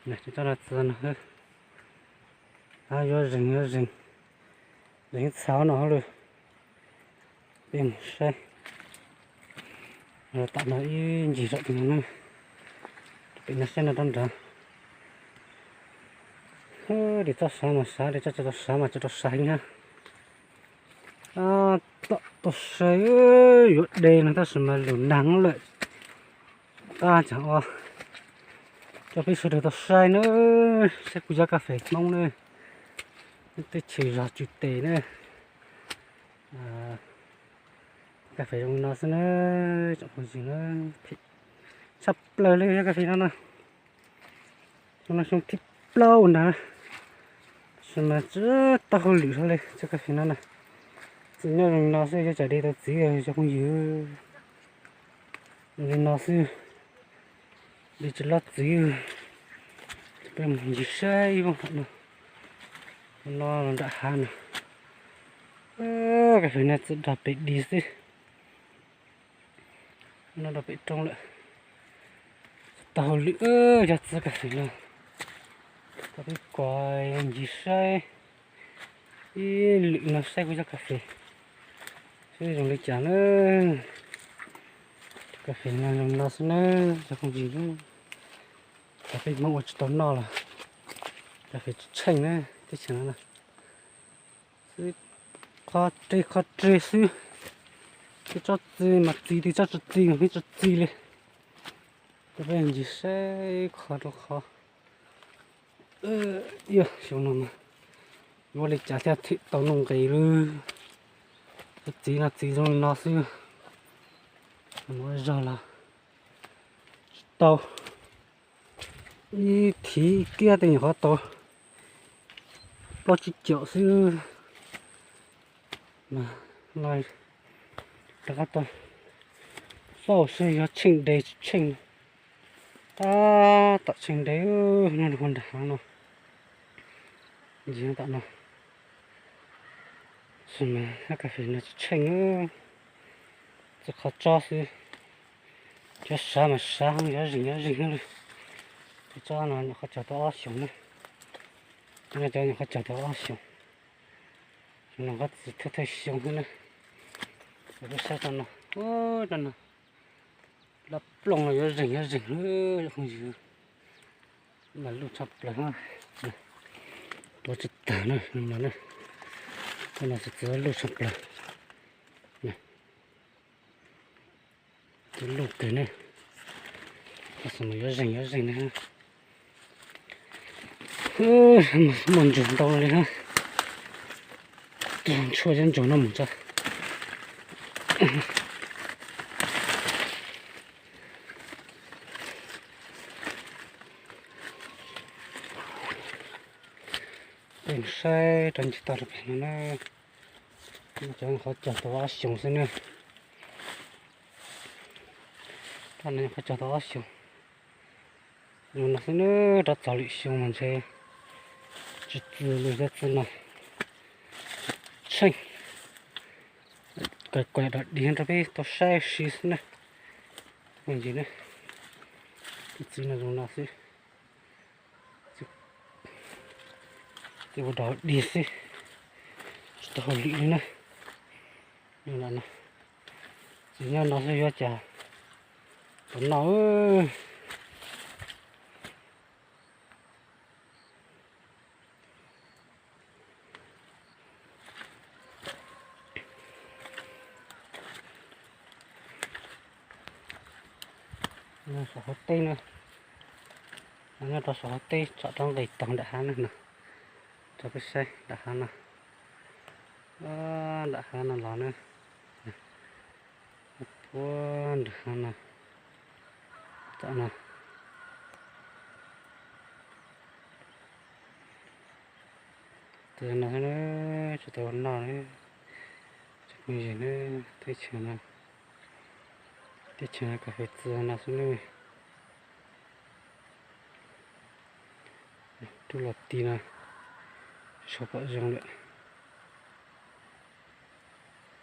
Cov no txiv no, yuav zeeg yuav zeeg, zeeg txhav no hauj lwm. Peb mus saib. Tam no ib ncig zom no, pem no saib no rau nrad. Ris txoj sav mas sav, ris txoj tsis tau sav mas tsis tau sav heev na. Tab tom tau saib yuav de no tab sis mas lus nag lawm. Qab tsam os, coj peb sawv daws tau saib na, saib kuv cov kas fes Hmoob na, teb chaws zog tsw tes na. Kas fes zoo li no xwb na, tsoom phooj ywg na, tshaj plaws li cov kas fes no na. Xyoo no xyoo thib plaub ntag, tab sis mas tsis tau hauj lwm hlo li cov kas fes no na. Txiv nyob zoo li no xwb, yuav tsum de tau txiv cov phooj ywg. Zoo li no xwb, de tsis loj txiv. Peb mus ncig saib ib voog tom no, no los nram hav no. Kas fes no txiv dog pem di xwb. No rau pem roob lawm. Tsis tau hauj lwm, cov txiv kas fes no, tau peb kov ncig saib ib lwm no saib kuv cov kas fes seb zoo li cas na. Cov kas fes no zoo no xwb na, cov phooj ywg na. Cov peb Hmoob ua tsis tau noj los, kas fes tsis tsheej na, teb chaws no na. Xwb, qhov reg qhov reg xwb. Tej tsob txi mas txi, tej tsob tsis txi mas tsis txi li. Cov peb ncig saib qhov rau qhov. Yog xyoo no mas yuav li cas thiaj them tau nuj nqis lawm. Cov txiv no txiv zoo li no xwb, mus zog los tsis tau. Ib thiv ib kiab tej nyuam qhuav tau plaub tsib caum xwb. Mas no rov qab tau xauj seb yog tsheej de tsis tsheej. Tab tom tsheej de, no nram hav no, ncig tom no. Tab sis mas cov kas fes no tsis tsheej, txi qhov tsob xwb. Cov sav mas sav, yuav zeeg yuav zeeg li. Cov tsob no nyuam qhuav cog tau ob xyoos na. Cov no cov nyuam qhuav cog tau ob xyoos, no qab txiv thawj thawj xyoo xwb na. Peb saib rau no, rau no, lab plooj no yuav zeeg yuav zeeg li, cov phooj ywg. Mas luj tshaj plaws, tuav tsis tag na, no na. Cov no txiv txiv luj tshaj plaws. Txiv luj kawg ne. Tab sis mas yuav zeeg yuav zeeg na. Muaj ntsuag ntau li na. Tus ntsuag cov ntsuag no mus tso. Peb saib rau ncig toj rau pem no na. Cov nyuam qhuav cog tau ob xyoos xwb na. Cov no nyuam qhuav cog tau ob xyoos. Zoo no xwb na, rov txog lwm xyoo mas ntshe tsis txi li cov txiv no. Tsis tsheej. Kaw kaw dog dig rau peb tau saib si xwb na. Ntsis na, cov txiv no zoo no xwb. Txiv ua dog dig xwb, tsis tau hauj lwm li na. Txiv nyob no xwb yuav cas tau noj. Saum hauv teb na, nyob rau saum hauv teb tsom rau nqis taug nram hav na no, rau peb saib nram hav no, nram hav no los na, puag nram hav no, tom no. Tus no tsis tau noj na, tsis pheej yig na, teb chaws no, teb chaws no kas fes txi no xwb na. Rub los ti no, tsis tshua pom zoo lawm.